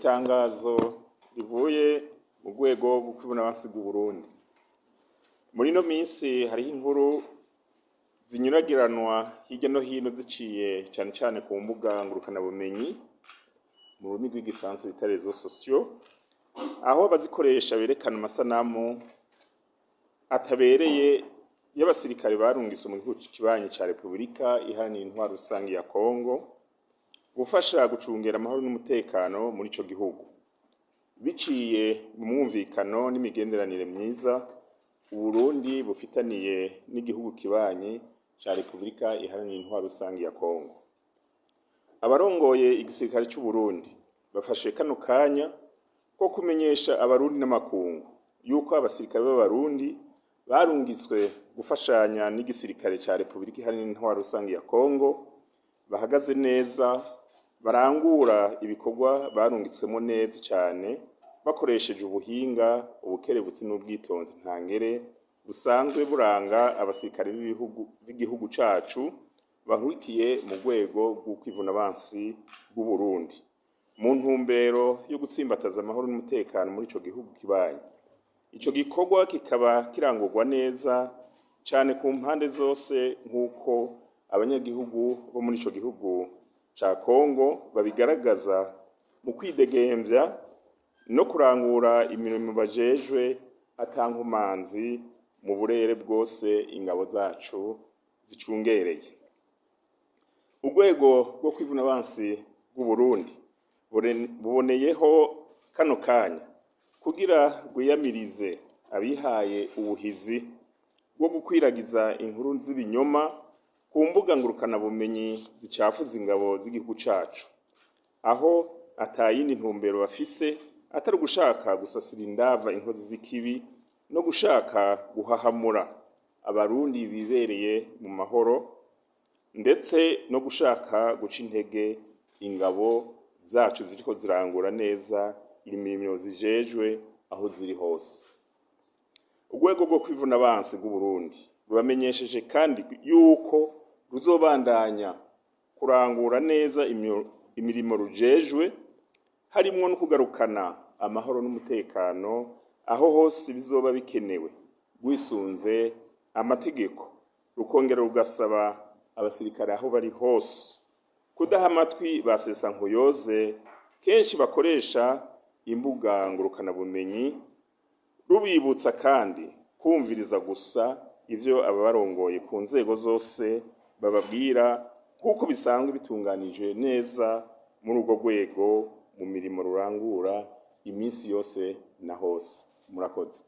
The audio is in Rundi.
Itangazo rivuye mu rwego rwo kwivuna abansi bw'Uburundi. Muri ino minsi hariho inkuru zinyuragiranwa hirya no hino ziciye cane cane ku mbuga ngurukanabumenyi, mu rurimi rw'igifaransa bita réseaux sociaux, aho abazikoresha berekana amasanamu atabereye y'abasirikare barungitswe mu gihugu kibanyi ca Repubulika Iharanira Intwaro Rusangi ya Kongo gufasha gucungera amahoro n'umutekano muri ico gihugu, biciye mu mwumvikano n'imigenderanire myiza Uburundi bufitaniye n'igihugu kibanyi ca Repubulika Iharanira Intwaro Rusangi ya Kongo. Abarongoye igisirikare c'Uburundi bafashe kano kanya ko kumenyesha Abarundi n'amakungu yuko abasirikare b'Abarundi barungitswe gufashanya n'igisirikare ca Repubulika Iharanira Intwaro Rusangi ya Kongo bahagaze neza, barangura ibikorwa barungitswemo neza cane, bakoresheje ubuhinga, ubukerebutsi n'ubwitonzi ntangere busanzwe buranga abasirikare b'ibihugu b'igihugu cacu bahurikiye mu rwego rw'ukwivuna abansi bw'Uburundi, mu ntumbero yo gutsimbataza amahoro n'umutekano muri ico gihugu kibanyi. Ico gikorwa kikaba kirangurwa neza cane ku mpande zose, nk'uko abanyagihugu bo muri ico gihugu ca Kongo babigaragaza mu kwidegemvya no kurangura imirimo bajejwe atankomanzi mu burere bwose ingabo zacu zicungereye. Urwego rwo kwivuna abansi bw'Uburundi buboneyeho kano kanya kugira rwiyamirize abihaye ubuhizi bwo gukwiragiza inkuru z'ibinyoma ku mbuga ngurukanabumenyi zicafuza ingabo z'igihugu cacu, aho atayindi ntumbero bafise atari ugushaka gusasira indava inkozi z'ikibi no gushaka guhahamura Abarundi bibereye mu mahoro, ndetse no gushaka guca intege ingabo zacu ziriko zirangura neza imirimo zijejwe aho ziri hose. Urwego rwo kwivuna abansi bw'Uburundi ruramenyesheje kandi yuko ruzobandanya kurangura neza imirimo rujejwe, harimwo no kugarukana amahoro n'umutekano aho hose bizoba bikenewe rwisunze amategeko, rukongera rugasaba abasirikare aho bari hose kudaha amatwi ba sesankuyoze kenshi bakoresha imbuga ngurukanabumenyi, rubibutsa kandi kumviriza gusa ivyo ababarongoye ku nzego zose bababwira, nk'uko bisanzwe bitunganije neza muri urwo rwego mu mirimo rurangura iminsi yose na hose. Murakoze.